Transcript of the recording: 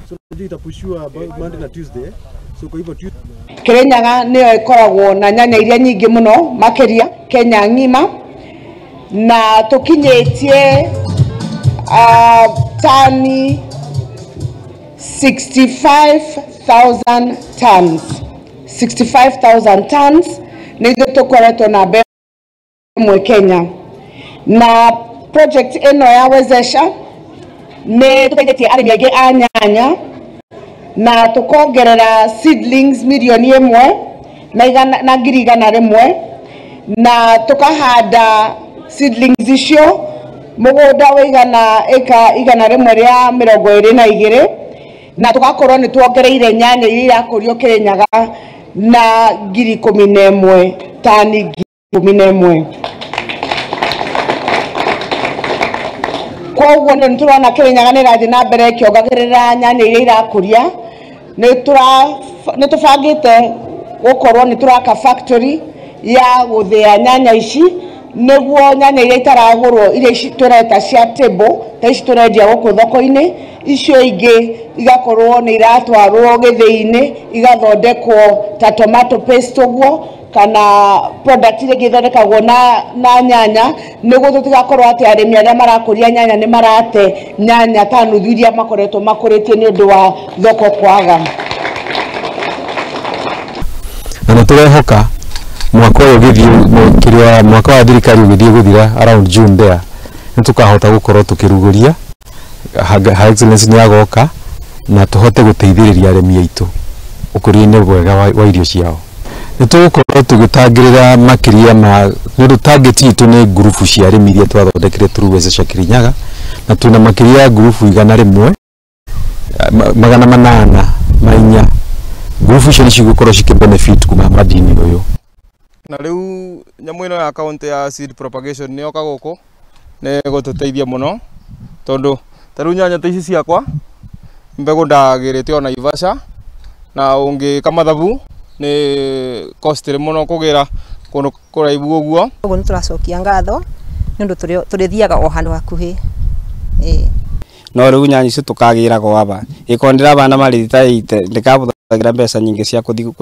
So unajua itapushiwa Monday na Tuesday. So kwa hivyo Kirinyaga niyo ikoragwo na nyanya iria nyingi muno makiria Kenya ng'ima, na tukinyitie tani 65,000 tons. 65,000 tons nithuĩ tũkoretwo na ĩmwe Kenya, na project ĩno ya Wezesha nĩ tũteithĩtie arĩmi aingĩ a nyanya na tũkongerera seedlings 1,100,000 na 100,000, na tũkahanda seedlings icio mũgũnda wĩigana ĩka 122, na tũgakorwo nĩ tuongereire nyanya iria irakũrio Kirinyaga na 11,000, tani 11,000. Koguo nĩ tũrona Kirinyaga nĩ ĩrathiĩ na mbere ĩkĩongagĩrĩra nyanya iria irakũria. Nĩ tũbangĩte gũkorwo nĩ tũraka factory ya gũthĩa nyanya ici, nĩguo nyanya iria itaragũrwo iria ici tũreta cia table ta ici tũrendia gũkũ thoko-inĩ, icio ingĩ igakorwo nĩ iratwarwo gĩthĩi-inĩ igathondekwo ta tomato paste ũguo, kana product iria ingĩ ithondekagwo na nyanya, nĩguo tũtigakorwo atĩ arĩmi arĩa marakũria nyanya nĩ marate nyanya ta nuthu iria makoretwo makũrĩtie nĩ ũndũ wa thoko kwaga. Na nĩ tũrehoka mwaka ũyũ ũgĩthiĩ kĩrĩa mwaka wa thirikari ũgĩthiĩ gũthira around June there nĩ tũkahota gũkorwo tũkĩrugũria Her Excellency nĩ agoka na tũhote gũteithĩrĩria arĩmi aitũ ũkũria-inĩ mwega wa irio ciao. Nĩ tũgũkorwo tũgĩtangĩrĩra makĩria ma nĩ ũndũ target itũ nĩ ngurubu cia arĩmi iria twathondekire through Wezesha Kirinyaga, na twĩna makĩria ya ngurubu 184. Ngurubu icio nĩ cigũkorwo cikĩ-benefit kuma madini ũyũ. Na rĩu nyamũ ĩno ya county ya seed propagation nĩ yoka gũkũ nĩ gũtũteithia mũno, tondũ ta rĩu nyanya ta ici ciakwa mbegũ ndagĩrĩte ona Naivasha, na ũngĩka mathabu nĩ costly mũno kũgĩra kũndũ kũraihu ũguo. Ũguo nĩ tũracokia ngatho nĩ ũndũ tũrĩthiaga o handũ hakuhĩ. No rĩu nyanya icio tũkagĩraga o aba ĩkorwo ndĩrabanda marĩthi ta 80 ndĩkabũthagĩra mbeca nyingĩ cia kũthiĩ.